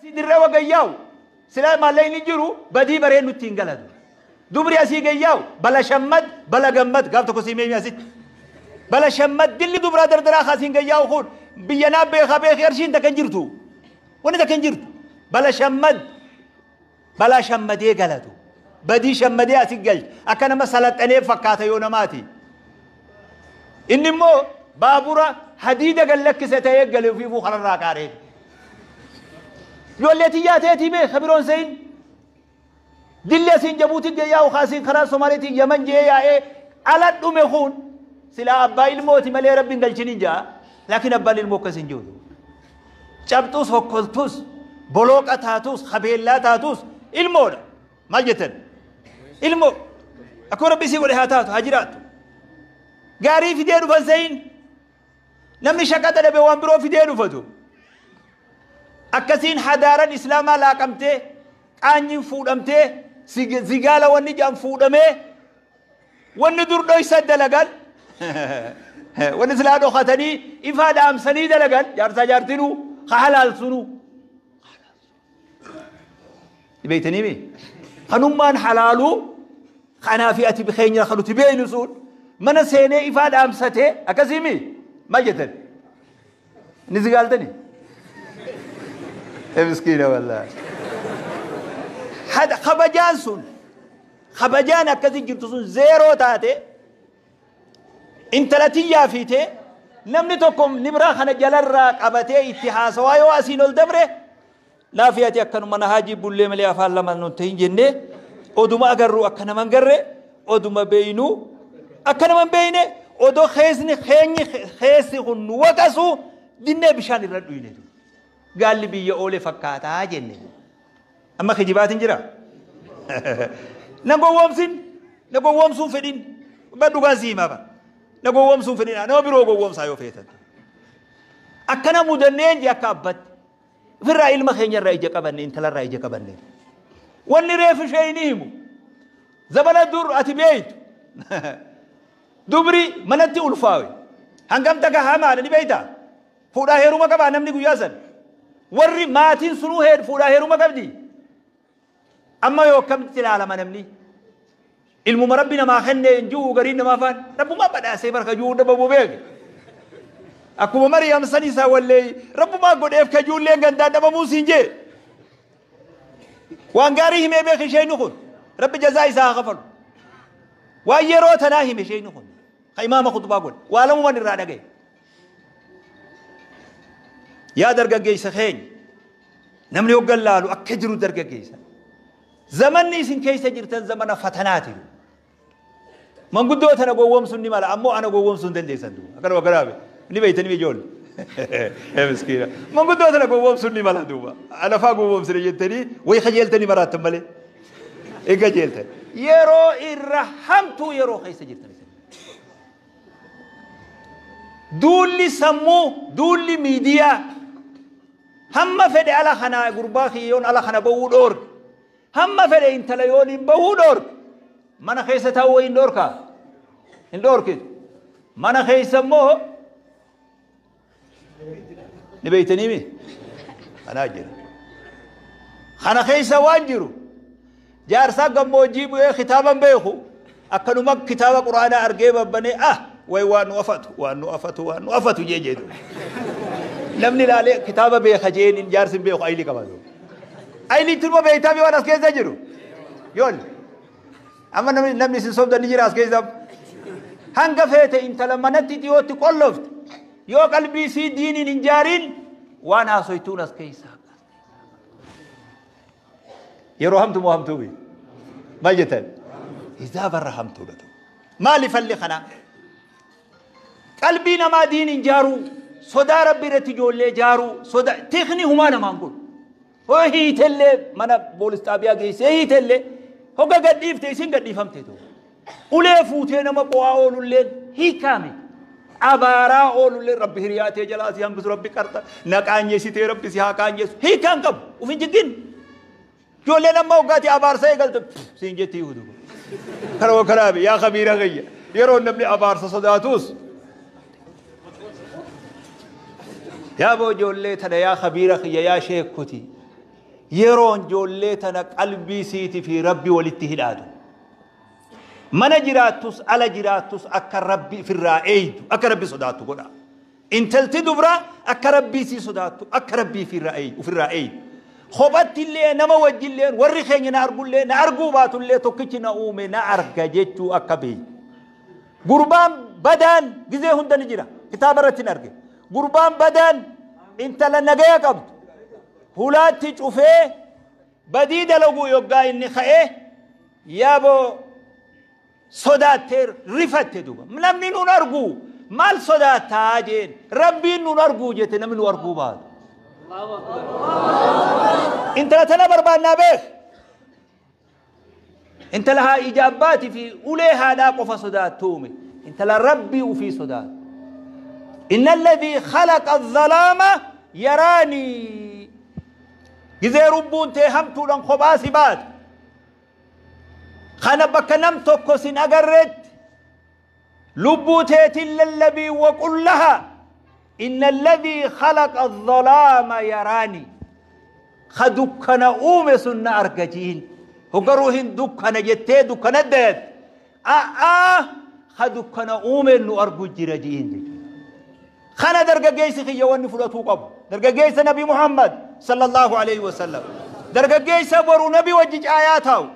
Asii dirree wagayyaa'u silaa maallaqni jiru badii baree nutti hin galatu. Dubri asii gayyaa'u bala shammad bala gammad gaaf tokko sii meemi asitti. Bala shammad dilli dubraa dardaraa kaasiin gayyaa'u kun biyya naa beekaa beekii arshiin takka hin jirtu. Wanni takka hin jirtu. Bala shammad balaa shammadee galatu. Badii shammadee asi galche. Akka nama salaxanee fakkaata yoo namaati. Inni immoo baabura hadiida gad lakkise ta'ee gale ofiifuu kararraa qaaree. Ijoollee tiyyaa teetii beeka biroon se'in. Dilli asiin Jabuutii gayyaa'u kaasiin karaa Somaaliitiin Yaman jee yaa'ee ala dhume kun silaa abbaa ilmooti malee rabbi hin galchiniin ja'a. Laakiin abbaan ilmoo akkas hin jiru. Cabxus hokkoltus bolooqa taatus habeellaa taatus ilmoodha. Maal jettan? Ilmoo akkuma rabbi isii godhe haa taatu haa jiraattu. Gaarii fidee dhufan se'in. Namni shaqaxa dhabe waan biroo fidee dhufatu. Akkasiin hadaaran islaamaa laaqamtee qaanyiin fuudhamtee zigaala wanni jedhan fuudhamee wanni dur dhoysa dalagan wanni silaa dhokatanii ifaa dhaamsanii dalagan jaarsaa jaartinuu ka halaalsunuu. Beeytanii mi? Kanummaan halaaluu kanaa fi ati keenya kan nuti beeynu sun mana seenee ifaa dhaamsatee akkasii mi? Maal jettan? Ni zigaaltani? Miskiina wallaahi. Kabajaan sun kabajaan akkasii jirtu sun zeeroo taate intala tiyyaa fiitee namni tokko nibraa kana jalarraa qabatee itti haasawaa yoo asiin ol dabre naafi ati akkanuma na haajii bullee malee afaan lama nun ta'in jennee oduma agarru akka nama hin garre oduma beeynu akka nama hin beeyne odoo keesni keenyi keessi kun nu waqasu dinnee bishaan irra dhuyne gaalli biyya oole fakkaataa jenne. Amma kijibaatiin jira. Na gowwoomsin na gowwoomsuun fedhin ba dhugaan sii himaa bara na gowwoomsuun fedhin nama biroo gowwoomsaa yoo feetan. Akkana mudanneen jee akka abbatti ofirraa ilma keenyarraa ija qabanne intalarraa ija qabanne. Wanni reefu ishee hin himu. Zabana dur ati beeytu dubri manatti ulfaawe hangam takka hamaadha ni beeytaa? Fuudhaa heeruma qabaa namni guyyaa san? Warri maatiin sunuu fuudhaa heeruma qabdi? Amma yoo akkamitti ilaalama namni? Ilmuma rabbi namaa kenne hin jiru gariin namaa faan rabbumaa badhaasee barka jiru dhabamuu beeke. Akkuma Mariyaam san isaa wallee rabbumaa godheef ka ijoolleen gandaan dhabamuu siin jee. Waan gaarii himee beeke isheen kun rabbi jazaa isaa haa kafalu. Waan yeroo tanaa hime isheen kun ka imaama khutbaa godhe waa lamuman irraa dhagaye. Yaa dargaggeessa keenya namni hoggan laalu akka jiru dargaggeessa. Zamanni isin keessa jirtan zamana fatanaati. Manguddoo tana gowwoomsuun ni mala ammoo ana gowwoomsuu hin dandeessan duuba. Akkanuma garaabe ni beeytanii ijoollee. Miskiina. Manguddoo tana gowwoomsuun ni mala duuba. Ana faa gowwoomsine jettanii wayi kajeeltanii maraattan malee. Hin kajeeltan. Yeroo irra hamtuu yeroo keessa jirtan. Duulli sammuu, duulli miidiyaa hamma fedhe ala kana gurbaa kiyyoon ala kana bahuu dhoorge. Hamma fedhe intala yoon hin bahuu dhoorge. Mana keessa taa'uu hin dhoorkaa? Hin dhoorkitu. Mana keessa immoo ni beeytanii mi? Kanaa jira. Kana keessa waan jiru jaarsaa gammoojjii bu'ee kitaaba hin beeku akkanuma kitaaba quraanaa argee babbanee ah way waan nu afatu waan nu afatu waan nu afatu jee jedhu. Namni ilaalee kitaaba beeka jeen jaarsi hin beeku ayilii qaba. Ayilii turma beektaa waan as keessa jiru. Yoon amma namni isin sobdan ni jira as keessa. Hanga feete intala manatti dhiyootti qollofte yoo qalbii isii diiniin hin jaariin waan haasoytuun as keessa. Yeroo hamtu moo hamtuu bi? Maal jettan? Hizaaba irra hamtuudha ta'u. Maali falli kanaa? Qalbii namaa diiniin jaaruu, sodaa rabbi irratti ijoollee jaaruu, sodaa tikni humaa namaan godhu. Hoo hiitellee mana poolis xaabiyaa geessee hiitellee hogga gadhiifte isin gadhiifamte ta'u. Ulee fuutee nama qo'aa oolulleen hiikaa miti. Abaaraa oolulleen rabbi hiriyaa tee jalaa si hambisu rabbi qarxa na qaanyeessitee rabbi si haa qaanyeessu hiikaan qabu uf hin jiggin. Ijoolleen amma hoggaati abaarsa eegalte siin jetti hudu. Kana kanaafi yaa kabiira kiyya yeroo namni abaarsa sodaatus yaa boo ijoollee tana yaa kabiira kiyya yaa sheekoti Yeroon ijoollee tana qalbii siitii fi rabbi walitti hidhaatu. Mana jiraattus ala jiraattus akka rabbi ofirraa eeydu akka rabbi sodaattu godha. Intalti dubraa akka rabbii sii sodaattu akka rabbii ofirraa eeydu. Kophatti illee nama wajjillee warri keenya na argullee na arguu baatullee tokkichi na uume na arga jechuu akka beeyu. Gurbaan badaan gizee hunda ni jira. Kitaaba irratti hin arge. Gurbaan badaan intala nagaya qabdu. Hulaatti cufee badii dalaguu yoggaa inni ka'ee yaaboo sodaattee rifatte duuba. Namni nun argu maal sodaattaa jeen rabbiin nun arguu jette namni nu arguu baatu. Intala tana barbaannaa beek. Intala haa ija abbaatii fi ulee haadhaa qofa sodaattuume. Intala rabbii ufii sodaattu. إن الذي خلق الظلام يراني gizee rubbuun tee hamtuudhaan kophaa si baate kana bakka nam tokko sin agarreetti lubbuu teetiin lallabii waqul laha inna alladhii khalaqa adh-dhalaama yaraani ka dukkana uume sun na arga jiin hoggaruu hin dukkana jettee dukkana dayat a'aa ka dukkana uume nu argu jira jiin jechuudha. Kana dargaggeessi kiyya wanni fudhatuu qabu. Dargaggeessa Nabi Muhammad sallallahu alayhi wa sallam. Dargaggeessa boru Nabi wajji caayaa taa'u.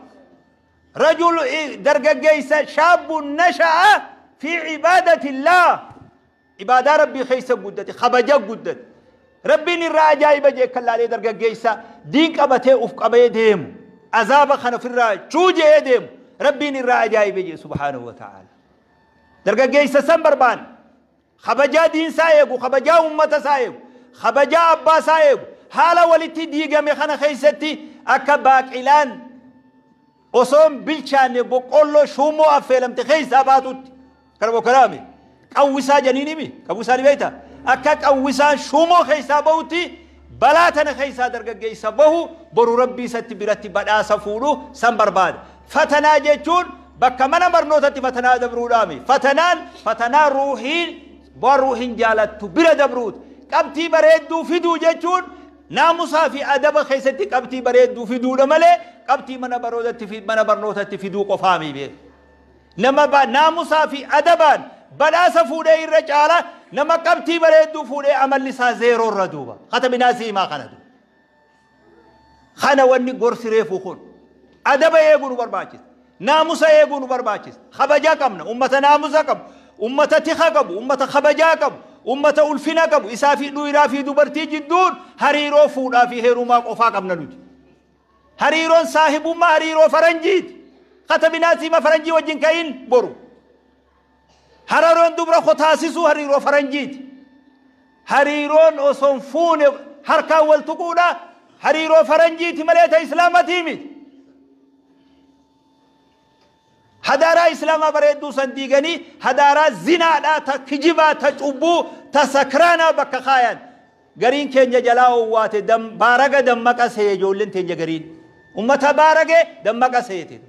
Rajul dargaggeessa shaabun nasha'a fi cibaadatillah. Ibaadaa Rabbii keessa guddate, kabaja guddate. Rabbiin irraa ajaa'iba jee kan laalee dargaggeessa diin qabatee uf qabee deemu. Azaaba kana ofirraa cuujee deemu. Rabbiin irraa ajaa'iba jee subhaanahu wa ta'ala. Dargaggeessa san barbaanne. Kabajaa diinsaa eegu, kabajaa uummata isaa eegu, kabajaa abbaa isaa eegu, haala walitti diigame kana keessatti akka baaqilaan osoo hin bilchaanne boqqolloo shuumoo affeelamte keessaa baatutti. Kana bokkaraame qawwisaa janiin himi, qawwisaa ni beekta. Akka qawwisaan shuumoo keessaa bahutti balaa tana keessaa dargaggeessa bahu boru rabbii isatti biratti badhaasa fuudhu san barbaada. Fatanaa jechuun bakka mana barnootatti fatanaa dabruudhaami. Fatanaan fatanaa ruuhiin waan ruuhiin jaalattu bira dabruuti. Qabxii bareedduu fiduu jechuun naamusaa fi adaba keessatti qabxii bareedduu fiduudha malee qabxii mana barnootatti fiduu qofaami beeku. Nama naamusaa fi adabaan badhaasa fuudhee irra caala nama qabxii bareedduu fuudhee amalli isaa zeeroo irra duuba. Katabinaa siimaa kana duuba. Kana wanni gorsi reefu kun adaba eeguu nu barbaachisa. Naamusa eeguu nu barbaachisa. Kabajaa qabna. Ummata naamusa qabu. Ummata tika qabu, ummata kabajaa qabu, ummata ulfina qabu, isaa fi dhiiraa fi dubartii jidduun hariiroo fuudhaa fi heerumaa qofaa qabna nuti. Hariiroon saahibummaa hariiroo faranjiiti. Katabinaa siima faranjii wajjin ka'in boru. Hariiroon dubra kotaasisuu hariiroo faranjiiti. Hariiroon osoo hin fuune harkaan wal tuquudha hariiroo faranjiiti malee ta islaamatii miti. Hadaaraa islaamaa bareedduu san diiganii hadaaraa zinaadhaa ta kijibaa ta cubbuu ta sakraanaa bakka kaayan. Gariin keenya jalaa owwaate baaraga dammaqa see ijoolleen teenya gariin. Ummata baarage dammaqa seete.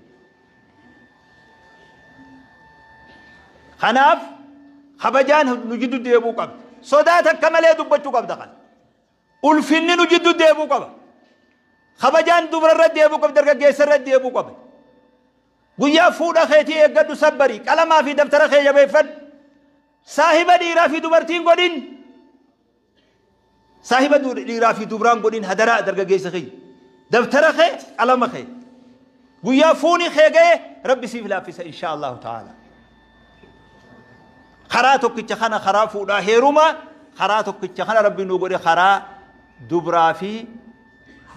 Kanaaf kabajaan nu jiddu deebuu qabdi. Sodaa takka malee dubbachuu qabda kana. Ulfinni nu jiddu deebuu qaba. Kabajaan dubararra deebuu qabdi dargaggeessarra deebuu qaba. Guyyaa fuudha keetii eeggadhu sabbarii qalamaa fi daftara kee jabeeffadhu. Saahiba dhiiraa fi dubartiin godhin. Saahiba dhiiraa fi dubraan godhin hadaraa dargaggeessa kee. Daftara kee qalama kee. Guyyaa fuuni kee ga'e rabbi siif laaffisa insha Allahu ta'ala. Karaa tokkicha kana karaa fuudhaa heerumaa karaa tokkicha kana rabbi nuu godhe karaa dubraa fi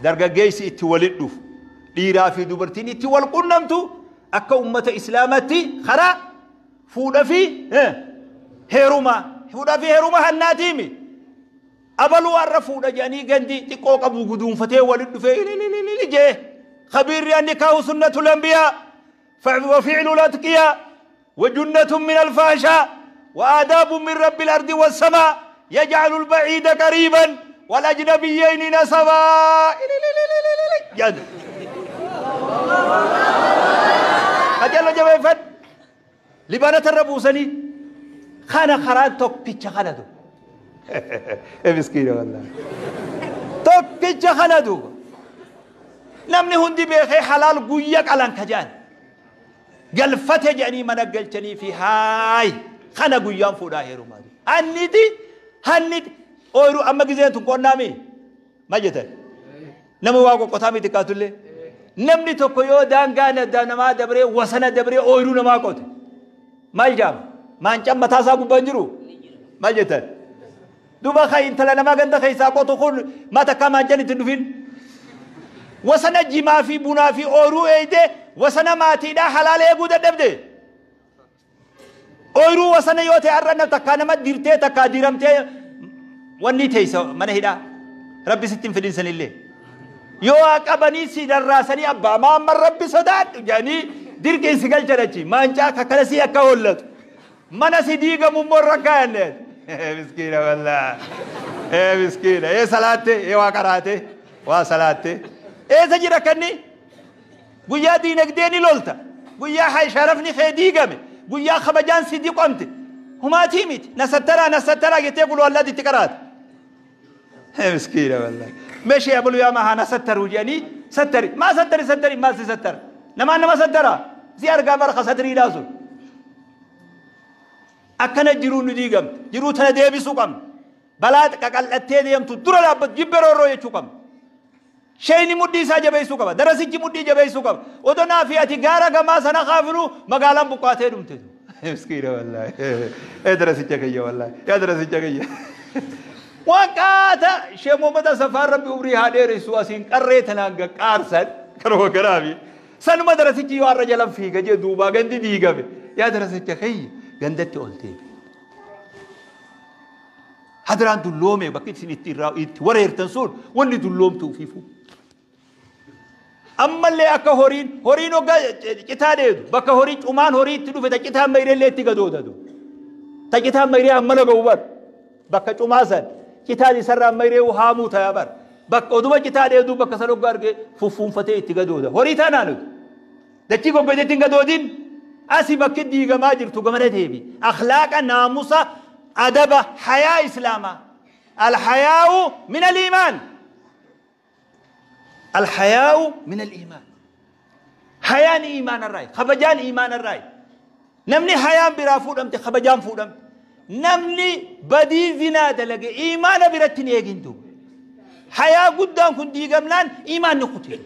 dargaggeessi itti walit dhufu. Dhiiraa fi dubartiin itti wal qunnamtu. Akka ummata islaamatti karaa fuudha fi heerumaa. Fuudha fi heeruma hannaatiimi. Abaluu har'a fuudha jedhanii gandi xiqqoo qabu guduunfatee walit dhufee ilililili jee. Khabiirri annikaahu sunnatul anbiyaa wa fi'lul atqiyaa wa junnatun min alfaashaa wa aadaabun min rabbil ardi wassamaa yaj'alu alba'iida qariiban wal ajnabiyyayni nasabaa ililililili jedhu. Qajeello jabeeffadhu. Libaanata irra buusanii kana karaan tokkicha kana duuba. Miskiina wallaahi. Tokkicha kana duuba. Namni hundi beekee halaal guyya qalan ka jedhan. Galfate jedhanii mana galchanii fi haay kana guyyaan fuudhaa heerumaa. Hanniti hanniti ooyiruu amma gizeen tun qonnaami maal jettan? Nama waa qoqqotaa miti kaatullee. Namni tokko yoo daangaa namaa dabree wasana dabree ooyiruu namaa qote maal jaama? Maancaan mataa isaa gubbaa hin jiru? Maal jettan? Duuba kan intala namaa ganda keessaa qotu kun maa takkaa maancaan itti hin dhufin? Wasana jimaa fi bunaa fi ooyiruu eegdee wasana maatiidhaa halaala eeguu dadhabde. Ooyiruu wasana yoo ta'e har'a takkaa nama dirtee takkaa diramtee wanni teessa mana hidhaa. Rabbi sitti hin fidin sanillee. Yoo qabanii si rarraasanii abbaa maamman rabbi sodaadhu jedhanii dirqiin si galchan achi maancaa kakkala si akka hollatu. Mana si diigamu immoo irra kaa'anneen. Miskiina wallaa. Miskiina. Ee salaatte ee waa qaraate waa salaatte. Eessa jira kanni? Guyyaa diinagdee ni lolta. Guyyaa sharafni kee diigame. Guyyaa kabajaan si diqomte. Humaatii miti. Na sattaraa na sattaraa jettee quluu allaatti itti qaraata. Miskiina wallaahi. Meeshee abulu yaa mahaa na sattaruu jedhanii sattari. Maa sattari sattari maal si sattara? Namaan nama sattara. Si argaa bara kasatiriidhaa sun. Akkana jiruu nu diigamte. Jiruu tana deebisuu qabna. Balaa qaqal'attee deemtu dura dhaabbatu jibbe roorroo jechuu qabna. Sheeyni mudhii isaa jabeessuu qaba. Darasichi mudhii jabeessuu qaba. Odoo naa fi ati gaara gamaa sana kaafinu magaalaan buqqaatee dhumte. Miskiina wallaahi. Ee darasicha kiyya wallaahi. Yaa darasicha kiyya. Waan qaata Sheekh Muhammad Asafaan Rabbi umrii haa dheeressu asiin qarree tanaan gaqqaarsan karuma kanaafi. Sanuma darasichi yoo har'a jalan fiiga jee duubaa gandi diigame. Yaa darasicha kiyya gandatti ol deebi. Hadraan dulloome bakki isin itti irraa itti wareertan sun wanni dulloomtu ufiifu. Ammallee akka horiin horiin hoggaa citaa dheedu bakka horii cumaan horii itti dhufe ta citaan mayireellee itti gadoodatu. Ta citaan mayiree hammana ga'u bar bakka cumaa san citaan isarraa mayiree haamuu ta'a bar bakka oduma citaa dheedu bakka san hoggaa argee fuffuunfatee itti gadooda. Horii taanaa nuti. Dachii goggodeetti hin gadoodin asi bakki diigamaa jirtu gamana deebi. Akhlaaqa naamusa adaba hayaa islaamaa. Alhayaa'u min al-iimaan. Alhayaa'u min al-iimaan. Hayaan iimaana irraayi. Kabajaan iimaana irraayi. Namni hayaan biraa fuudhamte kabajaan fuudhamte. Namni badii zinaa dalage iimaana biratti hin eegin duuba. Hayaa guddaan kun diigamnaan iimaanni kute.